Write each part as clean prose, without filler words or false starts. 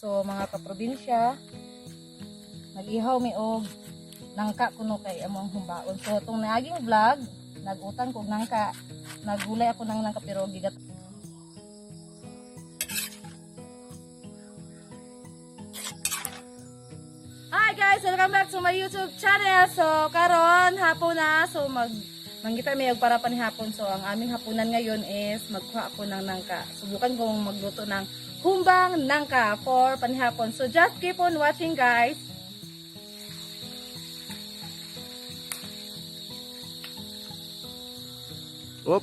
So mga kaprobinsya, nag-ihaw mi og nangka kuno kay among humbaon. So itong naaging vlog, nag-utang ko og nangka, nagulay ako ng nangka pero gigat. Hi guys! Welcome back to my YouTube channel. So karon hapon na, so manggita mi og para panihapon. So ang aming hapunan ngayon is magkuha ako ng nangka. Subukan kong magluto ng humbang nangka for panihapon. So just keep on watching, guys. Op.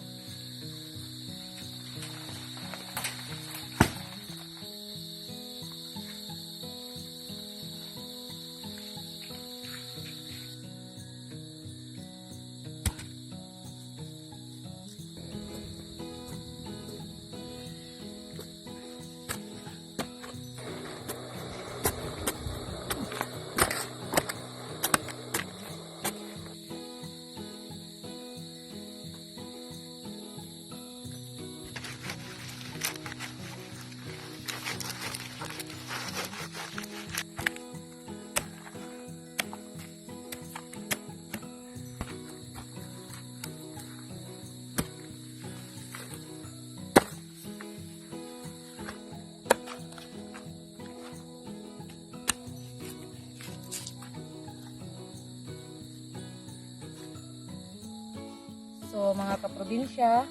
So mga kaprobinsya,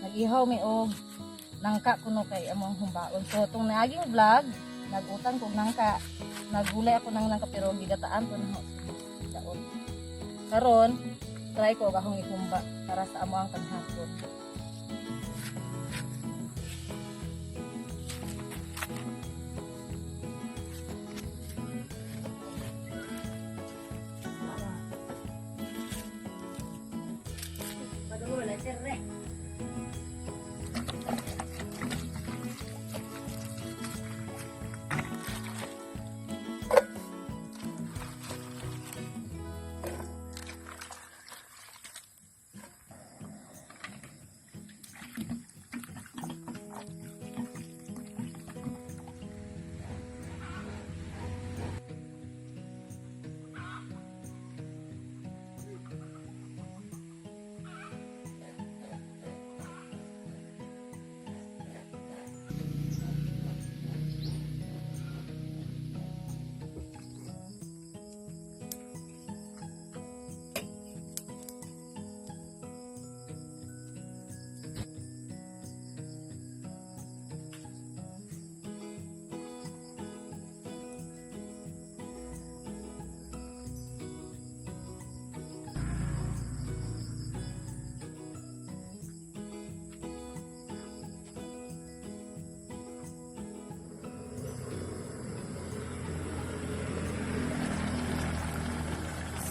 nag-ihaw mi og nangka kuno kay among humbaon. So itong naaging vlog, nag-utang ko og nangka, nagulay ako ng nangka pero gigataan ko na daon. Karon, try ko og akong ihumba para sa amo ang panghapon.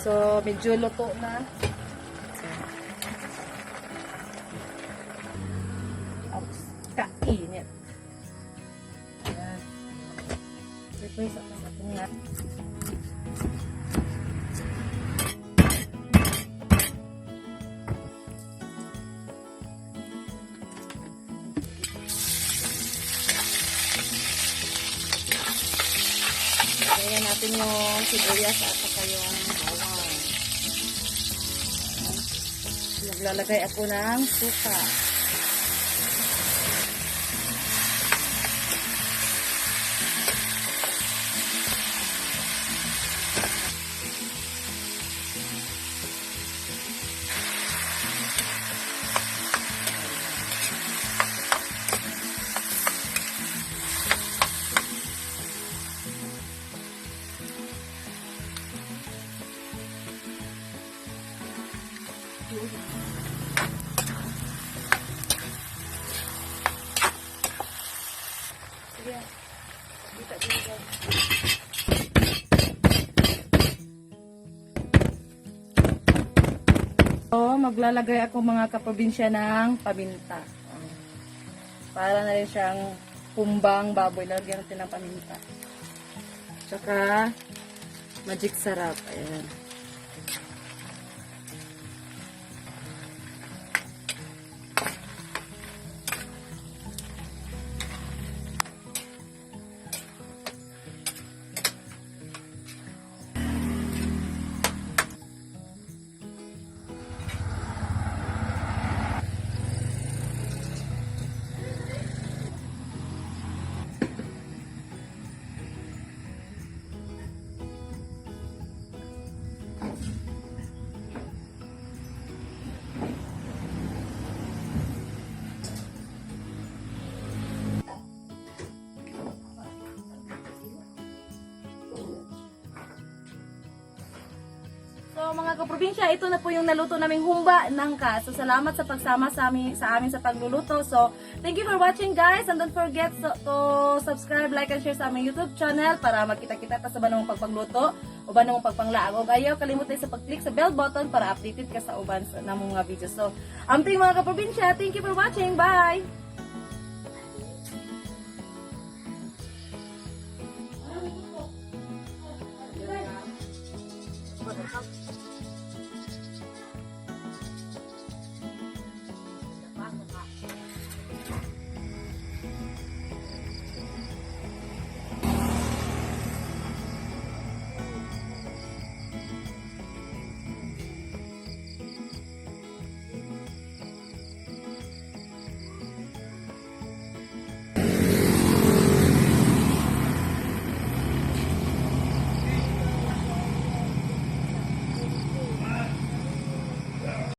So medyo luto na. Tapos, kainit. Ayan. Request ako sa ating nga. Lagyan natin yung sibuyas at saka yung bawang. Naglalagay ako ng suka. Sige. Dito, dito. So, maglalagay ako, mga kaprobinsya, ng paminta. Para na rin siyang humbang baboy. Lagyan natin ng paminta. Tsaka, magic sarap. Ayan. mga kaprobinsya, ito na po yung naluto naming humba nangka. So salamat sa pagsama sa amin sa pagluluto. So thank you for watching, guys, and don't forget to subscribe, like and share sa aming YouTube channel para magkita-kita ta sa uban namong pagpagluto, uban namong pagpanglaag. Ug ayaw kalimot sa pag-click sa bell button para updated ka sa uban sa namong mga videos. So amping, mga kaprobinsya, thank you for watching. Bye.